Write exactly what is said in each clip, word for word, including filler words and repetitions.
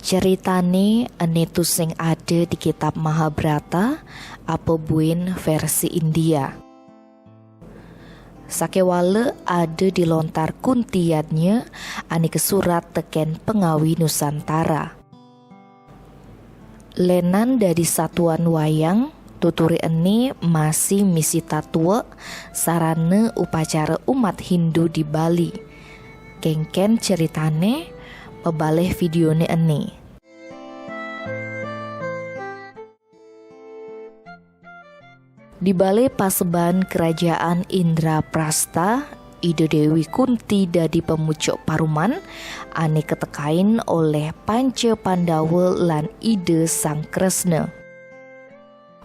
Ceritane ene tusing ada di kitab Mahabharata, apa buin versi India. Sakewala ada di lontar Kunti yadnya ane kesurat teken pengawi Nusantara. Lenan dadi satuan wayang, tuture ene masih misi tatwa sarana upacara umat Hindu di Bali. Kengken ceritane, pebalih videone ene. Di bale paseban kerajaan Indraprasta, Ida Dewi Kunti dadi pemucuk paruman ane ketekain oleh Panca Pandawa lan Ida Sang Kresna.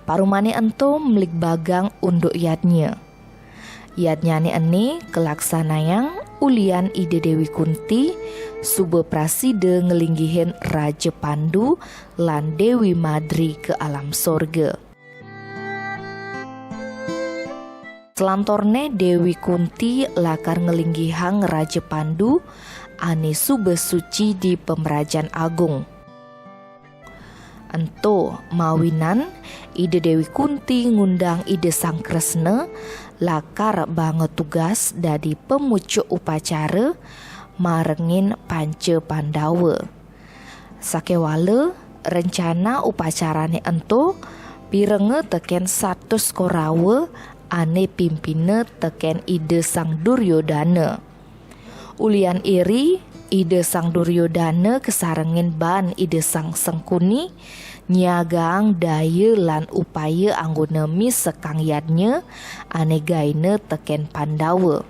Parumane ento mligbagang unduk yadnya. Yadnyane ene kelaksanayang ulian Ida Dewi Kunti suba prasida nglinggihin Raja Pandu lan Dewi Madri ke alam sorga. Selantorne Dewi Kunti lakar nglinggihang Raja Pandu ane suba suci di pemrajan agung. Ento mawinan Ida Dewi Kunti ngundang Ida Sang Kresna lakar banga tugas dadi pemucuk upacara marengin Panca Pandawa. Sakewala rencana upacarane ento pirenga teken satus Korawa ane pimpina teken Ida Sang Duryodana. Ulian iri, Ida Sang Duryodana kesarengin baan Ida Sang Sengkuni nyiagaang daya lan upaya anggona misekang yadnya ane gaina teken Pandawa.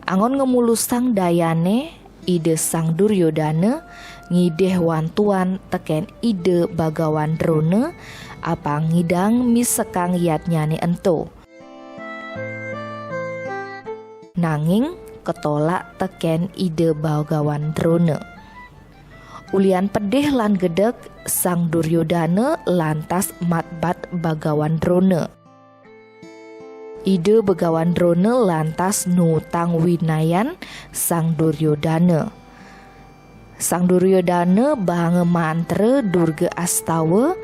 Anggon ngemulusang dayane, Ida Sang Duryodana ngidih wantuan teken Ida Bagawan Drona apang ngidang misekang yadnyane ento. Nanging ketolak teken Ida Bagawan Drona. Ulian pedih lan gedeg, Sang Duryodana lantas matbat Bagawan Drona. Ida Bagawan Drona lantas nuutang winayan Sang Duryodana. Sang Duryodana banga mantra Durga Astawa,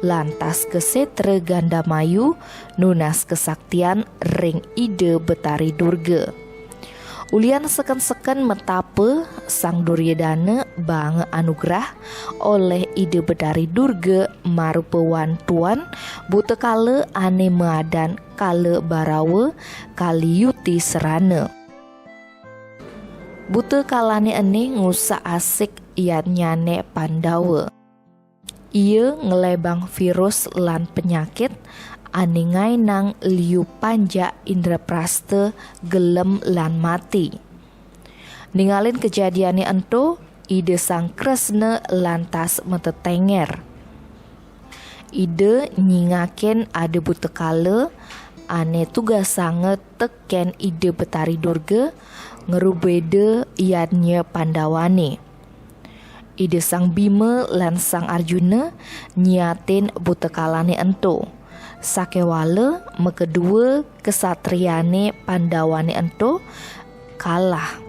lantas ka setra Gandamayu nunas kesaktian ring Ida Betari Durga. Ulian seken-seken metapa, Sang Duryodana banga anugrah oleh Ida Betari Durga marupa wantuan buta kala ane maadan Kala Barawa Kali Yuti Serana. Buta kalane ene ngusak asik yadnyane Pandawa. Ia ngelebang virus lan penyakit ane ngainang liu panjak Indraprasta gelem lan mati. Ningalin kejadiane ento, Ida Sang Kresna lantas matetenger. Ida nyingakin ada buta kala ane tugasanga teken Ida Betari Durga ngrubeda yadnya Pandawane. Ida Sang Bima lan Sang Arjuna nyiatin buta kalane ento. Sakewala makadua kesatriane Pandawane ento kalah.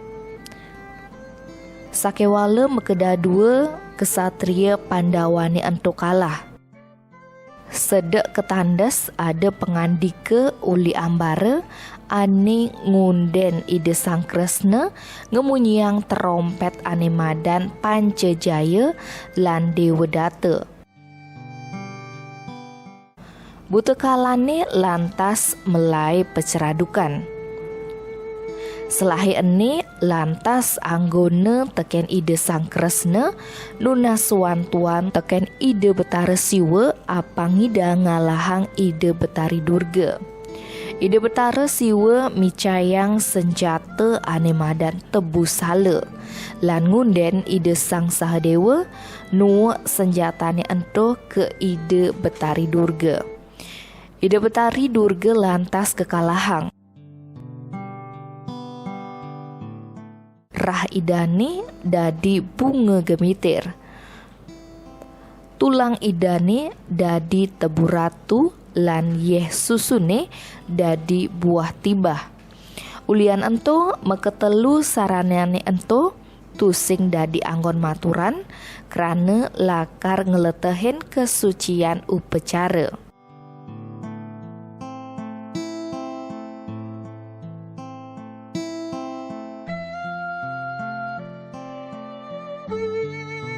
Sakewala makadadua kesatria Pandawane ento kalah. Sedek ketandes ada pangandika uli ambara ane ngunden Ida Sang Kresna ngemunyiang terompet ane madan Panca Jaya lan Dewa Data. Buta kalane lantas melai paceradukan. Selahe ene lantas anggona teken Ida Sang Kresna nunas wantuan teken Ida Betara Siwa apang ngidang ngalahang Ida Betari Durga. Ida Betara Siwa micayang senjata ane madan Tebu Sala lan ngunden Ida Sang Sahadewa nuuk senjatane ento ke Ida Betari Durga. Ida Betari Durga lantas kekalahang. Rah Idane dadi bunga gemitir. Tulang Idane dadi tebu ratu lan yeh susune dadi buah tibah. Ulian ento makatelu saranane ento tusing dadi anggon maturan, krana lakar ngletehin kasucian upacara.